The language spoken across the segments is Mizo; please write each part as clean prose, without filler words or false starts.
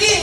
Ready?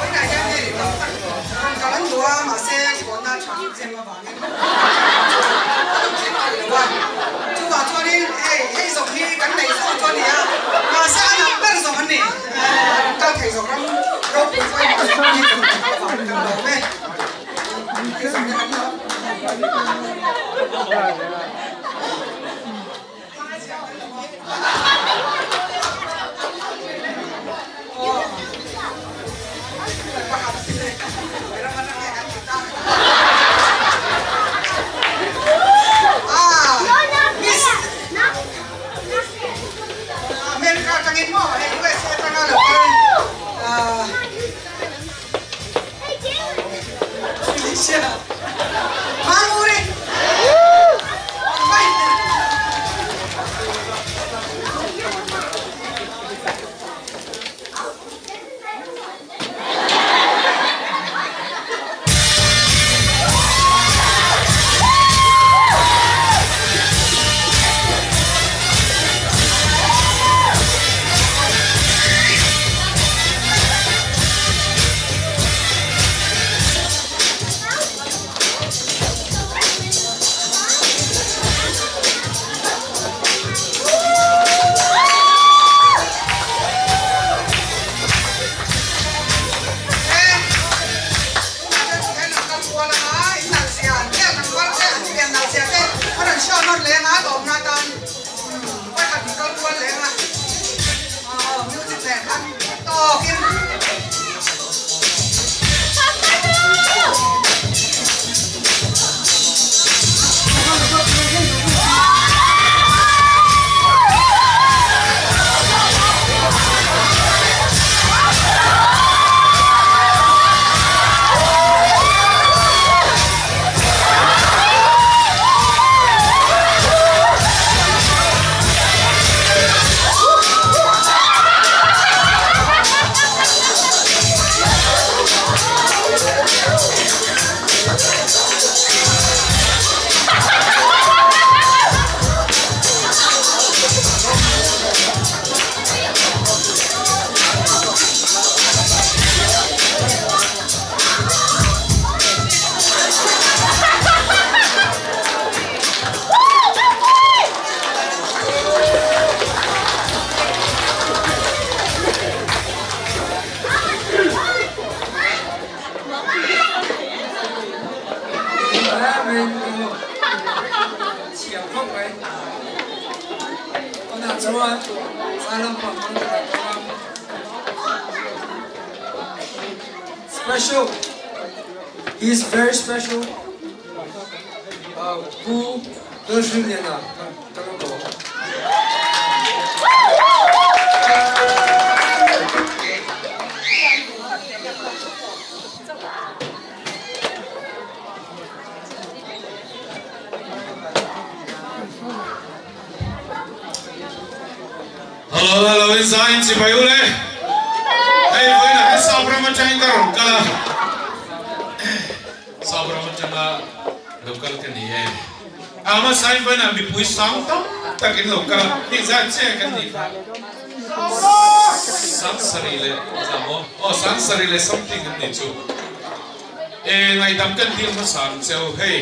Vawiinah hian hei tam tak rawn kal an duh a, mahse thlawhna tha chem avangin a lo thleng thei lo a. Chuvang chuanin hei hei zawng hi kan neih zawk chu a ni a, mahse a nalh ber zawng an ni. Rawn kal thei zawk ram ropui pawimawh hi kan avangin kan lawm e. Hei zawng hi kan lawm. Special. He is very special. Pu Lalhrilliana ka lo ko. Hello hello in zain chibai u le. Hei vawiinah hian Sapram atangin ka rawn kal a. Sapram atanga lo kal ka ni e. A hmasa in vawiinah mipui sang tam tak in lo kal a, hei zat chiah kan nih kha. Sangsarih leh zah maw? Aw sangsarih leh something an nih chu. E ngaihdam kan dil hmasa ang cheu hei.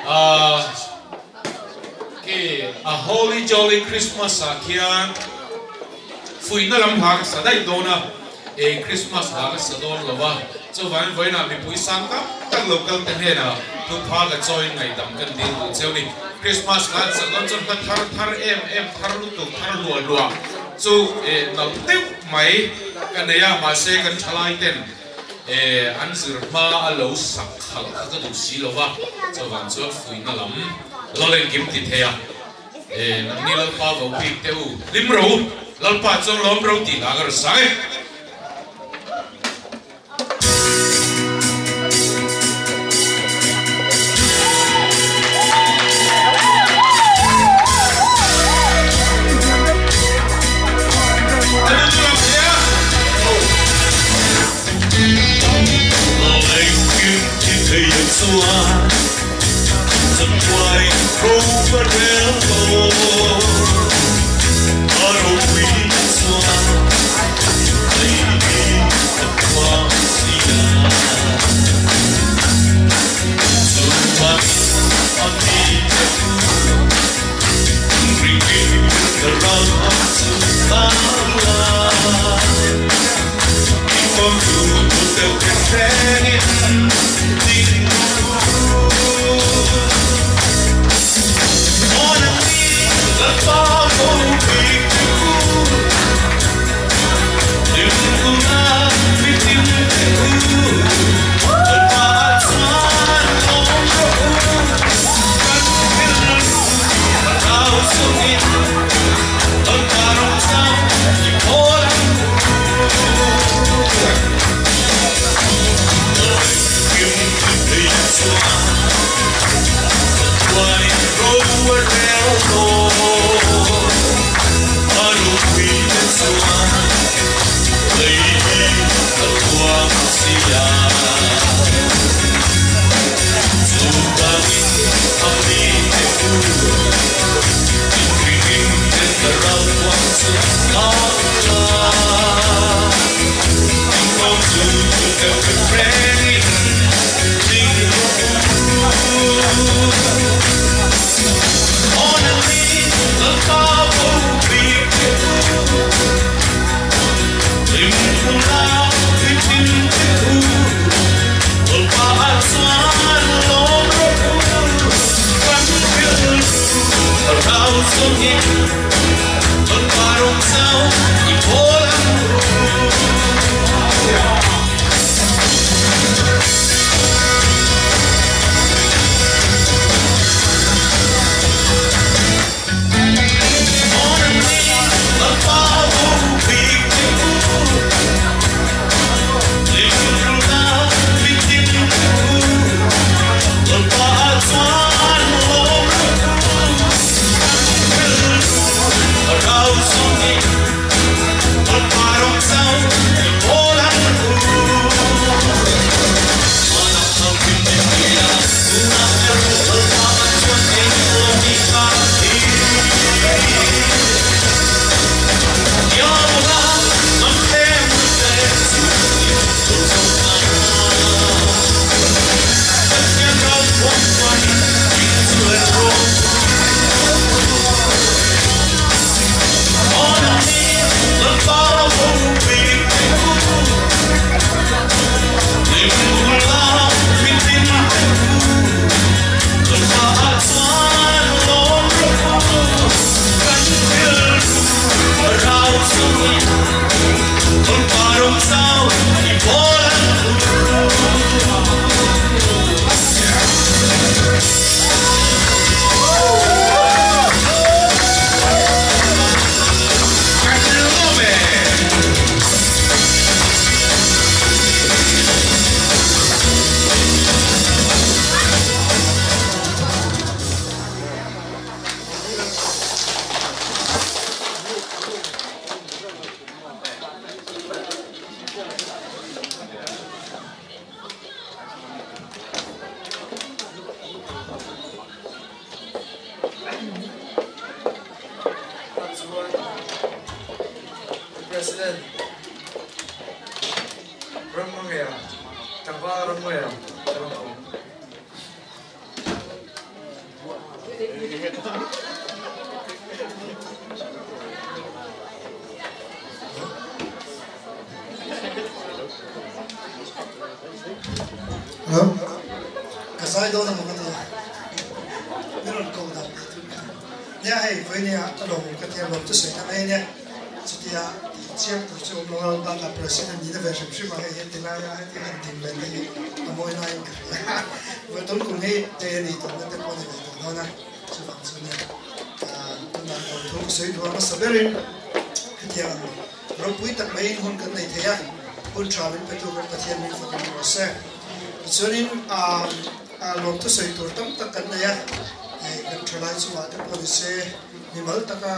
Ahh. Ke a Holy Jolly Christmas ah khian fuihna lam hla ka sa daih dawn a. E Christmas hla ka sa dawn lo a, chuvangin vawiinah mipui sang tak tak lo kal te hnenah thupha ka chawiin ngaihdam kan dil duh cheu ni. Christmas hla an sak dawn chuan hla thar thar em em thar lutuk thar hluah hluah chu e nalh deuh mai ka nei a, mahse kan thalai ten e an zir hma a lo sak khalh kha ka duh si lo va, chuvang chuan fuihna lam lo lenkim ti thei a. E nangni Lalpa vo bik teh u, hlim ro u, Lalpa chuan lawm ro tih lah ka rawn sang e. President Rammangaia, Tlangval Rammangaia ka rawn awm. Hello. Ka zai dawn emaw ka tia. Min rawn koh dan teh thung kha. Nia hei vawinia a lawm ka tia lawm chu sawi na mai ania. Chutia tih chiang tur chu awm lo a, bakah President nihna ve hrim hrim a hei heti laia heti han din ve te hi a mawi laiin ka hria. Vawi tun kum hi hei a nih tawhna te pawh a ni ve tawh dawn a, chuvang chu nia tunah lawmthu ka sawi duh a hmasa berin hetiang ang ropui tak maiin hun kan nei thei a, hun tha min petu kan Pathian min fakin rawh se. Tichuanin lawmthu sawi tur tam tak kan nei a, hei kan thalai chungah te pawh ni se, mimal taka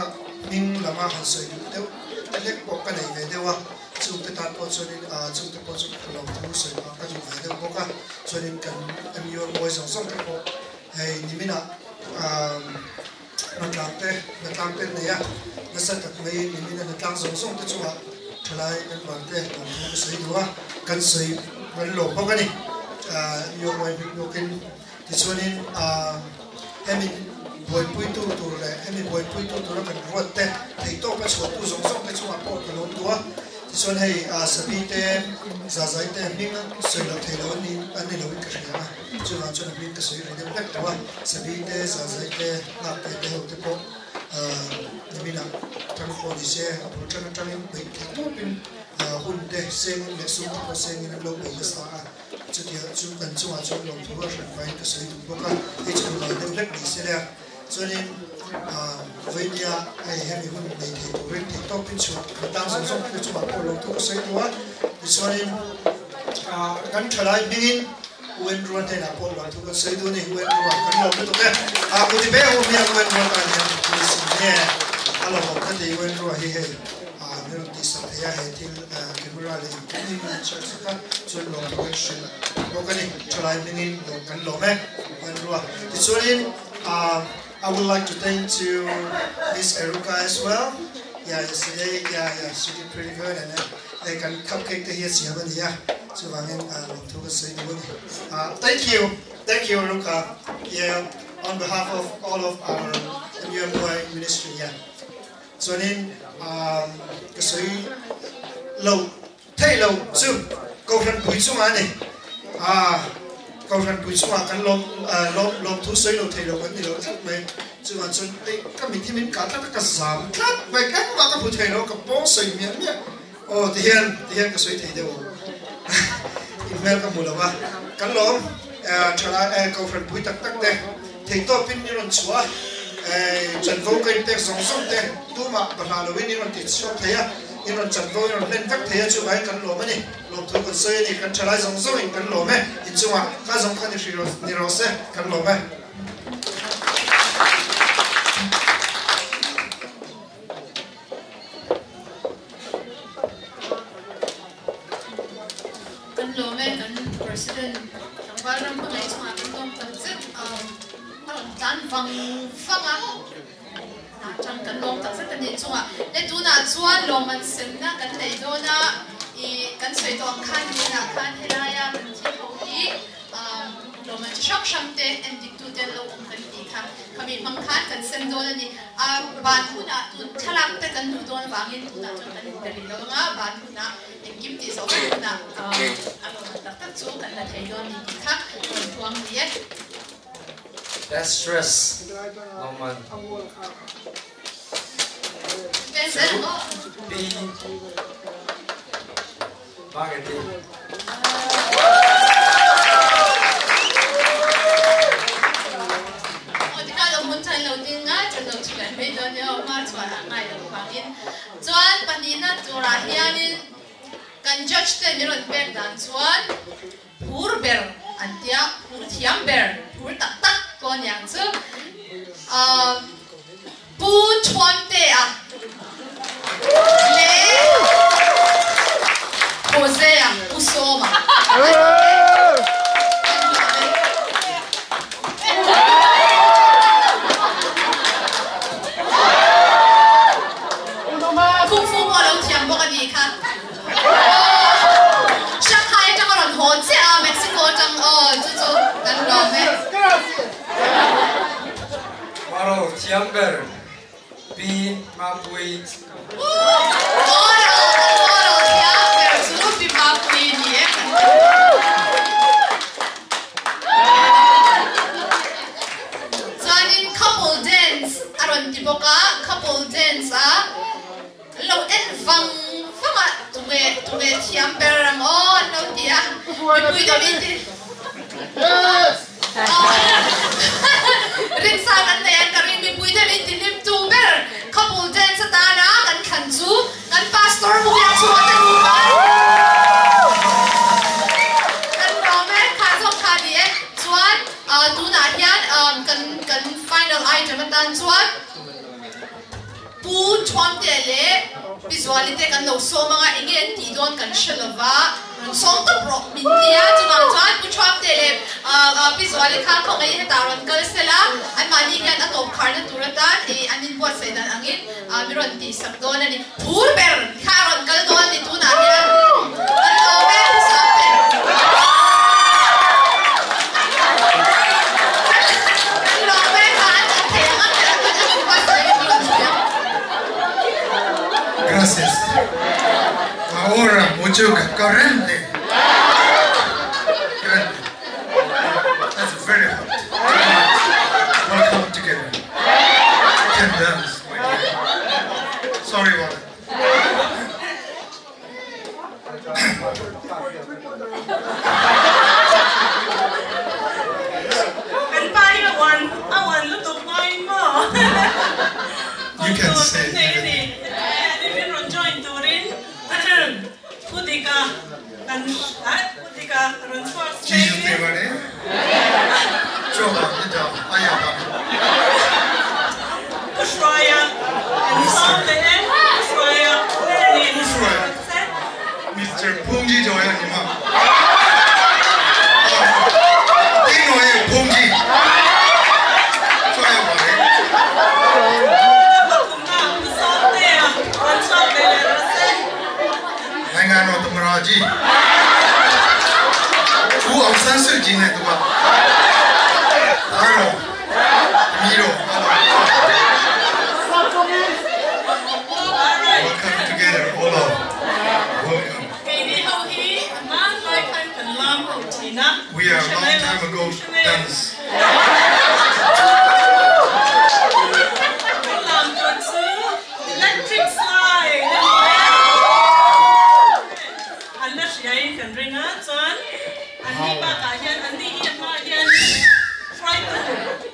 hming lama han sawi duh deuh hlek pawh ka nei ve deuh a, chungte tan pawh chuanin chungte pawh chu lawmthu sawi pah ka duh ve deuh bawk a, chuanin kan MU mawi zawng zawng te pawh hei niminah hnatlang te hnatlang te an nei a, nasa tak mai nimina hnatlang zawng zawng te chungah thalai member te lawmthu ka sawi duh a, kan sawi kan lawm bawk a ni MU mawi hming bawkin. Tichuanin hemi buaipuitu tur leh hemi buaipuitu tura kan ruat te, theihtawpa chhuahtu zawng zawng te chungah pawh ka lawm duh a. Tichuan hei Sabi te, Zazai te hming sawi loh theih loh an ni loin ka hria a, chuvang chuan a hming ka sawi rih deuh hlek tawh a. Sabi te, Zazai te, Nghakte te ho te pawh niminah Thangkhawh ni se a bul tan atangin beih theih tawpin hun te sengin leh sum te pawh sengin an lo bei nasa a. Chutia chu kan chungah chuan lawmthu a hran vaiin ka sawi duh bawk a, hei chu duhai deuh hlek ni se le a. Chuanin Vainia hei hemi hun nei thei turin theih tawpin chhuah ka tang zawng zawng te chungah pawh lawmthu ka sawi duh a. Tichuanin kan thalai hmingin U Andrew-a hnenah pawh lawmthu kan sawi duh a ni. U Andrew-a kan lawm lutuk e. Kuti ve awm hian U Andrew-a tan hian thil sin nge a lawmawm ka ti. U Andrew-a hi hei min rawn tihsak thei a, he thil camera leh engkim hi min rawn share sak a, chuan lawmthu kan hrilh bawk a ni. Thalai hmingin lawm kan lawm e, hmanrua. Tichuanin I would like to thank to Miss Eruka as well. Yeah, yesterday, yeah, yeah, she did pretty good and hei kan cupcake te hi a siam a ni a, chuvangin lawmthu kan sawi duh a ni. Thank you, thank you Eruka, yeah, on behalf of all of our MUMY ministry, yeah. Chuanin ka sawi lo theih lo chu Kohhran pui chungah a ni. Kohhran pui chungah kan lawm lawm lawmthu sawi lo thei lo kan ni lo tlat mai. Chuvang chuan ei ka mit hi min kah tlat a, ka zam tlat mai, engmah ka hmu thei lo, ka pawng sawi miah miah. Aw tihian tihian ka sawi thei deuh ang. I hmel ka hmu lo a, kan lawm thalai Kohhran pui tak tak te theihtawpin i rawn chhuah a, chanvo ka inpek zawng zawng te tumah bahlah loin i rawn ti chhuak thei a, i rawn chanvo i rawn hlen vek thei a, chuvangin kan lawm a ni, lawmthu kan sawi a ni, kan thalai zawng zawngin kan lawm e, inchungah kha zawng kha ni rawh se, kan lawm e. Kan lawm e, kan President tlangval ram hmangaih chungah kan lawm tak zet a rawn tlan vang vang a, hnah tang kan lawm tak zet a nih chungah le tunah chuan lawmman semna kan nei dawn a, ih kan sawi tawh ang khan niminah khan helaia kan thil ho hi lawmman chi hrang hrang te endik tute an lo awm kan tih kha khami hmang khan kan sem dawn a ni. A ban hunah tun thlalak te kan duh dawn avangin tunah chuan kan inpe rih lo anga ban hunah engkim tih zawh vek hunah a lawmman tak tak chu kan la thei dawn ni tih kha rawn puang ni e. Best dress lawmman. P. Marketing. Chuan pahnihna turah hianin kan judge te min rawn pek dan chuan phur ber an tia, phur thiam ber, phur tak tak pawh a niang chu. Pu Thuamtea leh Hosea Pu Sawma an ni e. An hlawm e. Kung Fu pawh a lo thiam bawk a nih kha. Shanghai atang a rawn haw chiah a, Mexico atang aw chu chu kan hlawm e. Maro thiam ber Pi Mapui. Maro Maro thiam ber chu Pi Mapui ni e. Mipui te min ti Rinsa kan nei an ka ring mipui te min ti hlim tu ber couple dance atana kan thlan chu kan pastor Mubiak chhunga te nupa kan lawm e kha zawk kha ni e chuan tunah hian kan kan final item atan chuan Pu Thuamtea leh Pi Zuali te kan lo sawm anga enge an tih dawn kan hre lova, rawn sawm tawp rawh min ti a, chuvang chuan Pu Thuamtea leh Pi Zuali kha khawngaih hetah rawn kal sela, anmahni hian a tawp kharna tur atan an inbuatsaih dan angin mi rawn tihsak dawn a ni. Phur ber kha a rawn kal dawn a ni tunah hian kan lawm e Pu Sawmte. Kan lawm e kha an an thei ang a an an inbuatsaih in rawn sawi ang. Gracias. Ahora mucho corrente. Grande. That's very hot. Welcome together. Can dance. Sorry about it. Kan pa hi a uan a uan lutuk hmain maw? You can Kawng tur say kan nei a ni. anything. Ni min rawn join turin Pu Dika kan Pu Dika rawn chhuak Jesus thlengin. Devane Chaw ni da aya ba. Pu Hruaia kan sawm leh e, Pu Hruaia nen Pu Hruaia Mister Pungji Joya ni ma. Ding no e Pungji. Joya ba le. Pathumna Pu Sawmtea rawn chhuak ve leh rawh se. Naingan aw Tamara ji. Pu Aung San Suu Kyi နဲ့သူကအားတော့မီးတော့အားလုံး Welcome together all of welcome. Keini ho hi a hmanlai khan kan lam ho thin a. We are long time ago dance. Kan lam tur chu electric slide a ni e. An la hriain kan ring a chuan an ni bakah hian an ni hi a hma hian hruaitu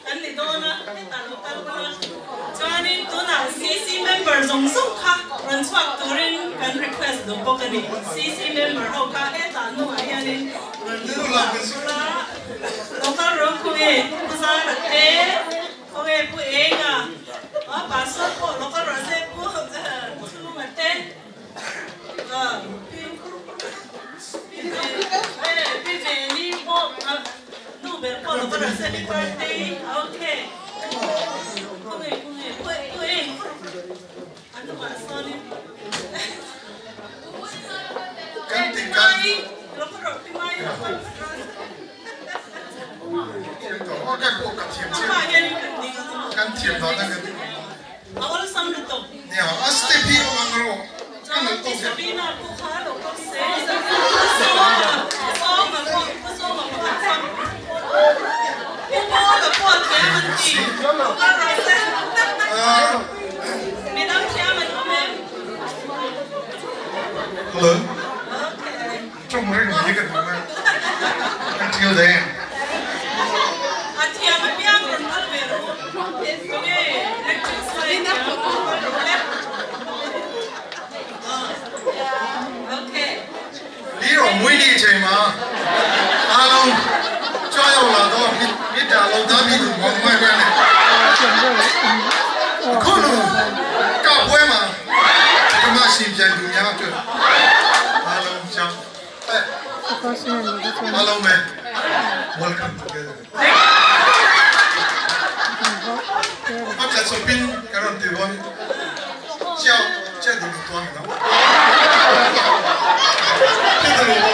kan ni dawn a hetah lo kal bawk a chuanin tunah CC member zawng zawng kha rawn chhuak turin kan request duh bawk a ni. CC member ho kha hetah hnungah hianin rawn chhuak ula local rawng khawnge Pu Zara te khawnge Pu Enga a pastor pawh local rawh se Pu Chhunga te Pi Veni pawh nu ber pawh local rawh se Pi Partei okay khawnge khawnge Pu Eng a hnungah sawnin Pi Mai local rawh Pi Mai local rawh se A awlsam lutuk. Nia, a step hi awm ang rawh. Chuan Pi Sabina pawh kha lo kal se. Pu Sawma, Pu Sawma pawh, Pu Sawma pawh an chak. Pu Pawla pawh a thiam an ti. Lo kal rawh se. Midang thiam an awm em? Hello. Okay. Tawng reng hi ka duh mai. Until then. A thiam apiang rawn kal ve rawh u. Tunge electric slide thiam rawn kal rawh u le. Okay. ဒီတော့မွေးနေ့အချိန်မှာအားလုံးကြွရောက်လာတော့မေတ္တာလုံသားပြည်သူမောင်နှမများနဲ့အခုလိုကပွဲမှာဓမ္မရှင်ပြန်သူများအတွက်အားလုံးကြောင်းအားလုံးပဲ welcome together. 我在手边，刚刚对我叫叫你们端的，叫你们。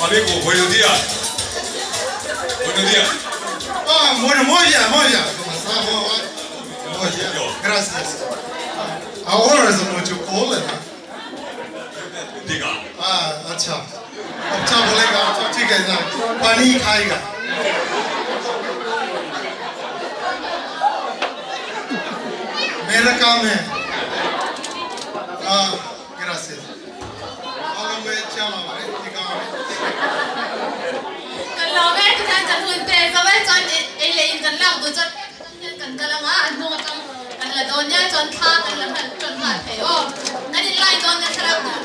Amigo, buenos días. Buenos días. Ah, bueno, muy bien, muy bien. ¿Cómo está? Muy bien. Gracias. Ahora es mucho cola. Diga. Ah, अच्छा. अच्छा बोलेगा, अच्छा ठीक है ना. पानी खाएगा. मेरा काम है. Ah, gracias. Ahora me llama, ¿vale? Kan lawm e, tikhian kan hun pe zo e, chuan ei leh in kan lak duh chuan hian kan kal anga a hnung atang kan la dawn nia chuan thla kan la hman tan nghal thei aw. Kan in line dawn nia thlalak duh.